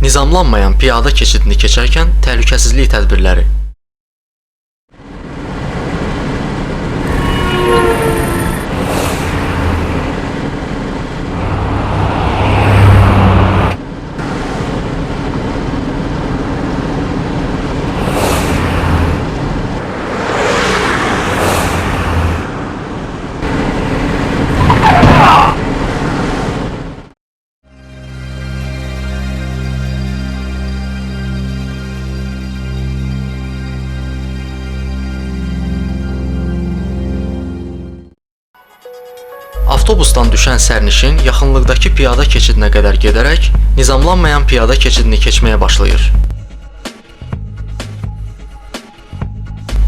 Nizamlanmayan piyada keçidini keçərkən təhlükəsizlik tədbirləri. Avtobusdan düşən sərnişin yaxınlıqdakı piyada keçidinə qədər gedərək nizamlanmayan piyada keçidini keçməyə başlayır.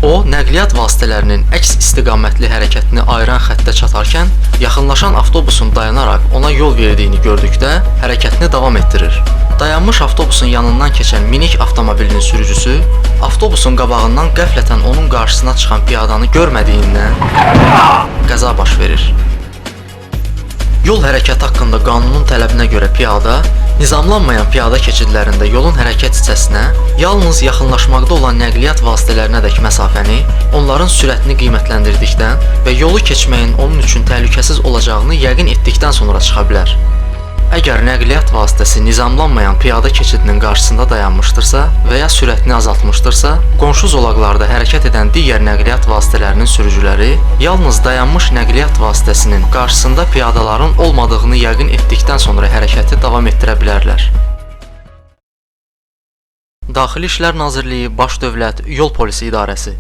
O, nəqliyyat vasitələrinin əks istiqamətli hərəkətini ayıran xəttə çatarkən, yaxınlaşan avtobusun dayanaraq ona yol verdiyini gördükdə hərəkətini davam etdirir. Dayanmış avtobusun yanından keçən minik avtomobilinin sürücüsü avtobusun qabağından qəflətən onun qarşısına çıxan piyadanı görmədiyindən qəza baş verir. Yol hərəkəti haqqında qanunun tələbinə görə piyada, nizamlanmayan piyada keçidlərində yolun hərəkət hissəsinə yalnız yaxınlaşmaqda olan nəqliyyat vasitələrinədək məsafəni, onların sürətini qiymətləndirdikdən və yolu keçməyin onun üçün təhlükəsiz olacağını yəqin etdikdən sonra çıxa bilər. Əgər nəqliyyat vasitəsi nizamlanmayan piyada keçidinin qarşısında dayanmışdırsa və ya sürətini azaltmışdırsa, qonşu zolaqlarda hərəkət edən digər nəqliyyat vasitələrinin sürücüləri yalnız dayanmış nəqliyyat vasitəsinin qarşısında piyadaların olmadığını yəqin etdikdən sonra hərəkəti davam etdirə bilərlər. Daxili İşlər Nazirliyi Baş Dövlət Yol Polisi İdarəsi.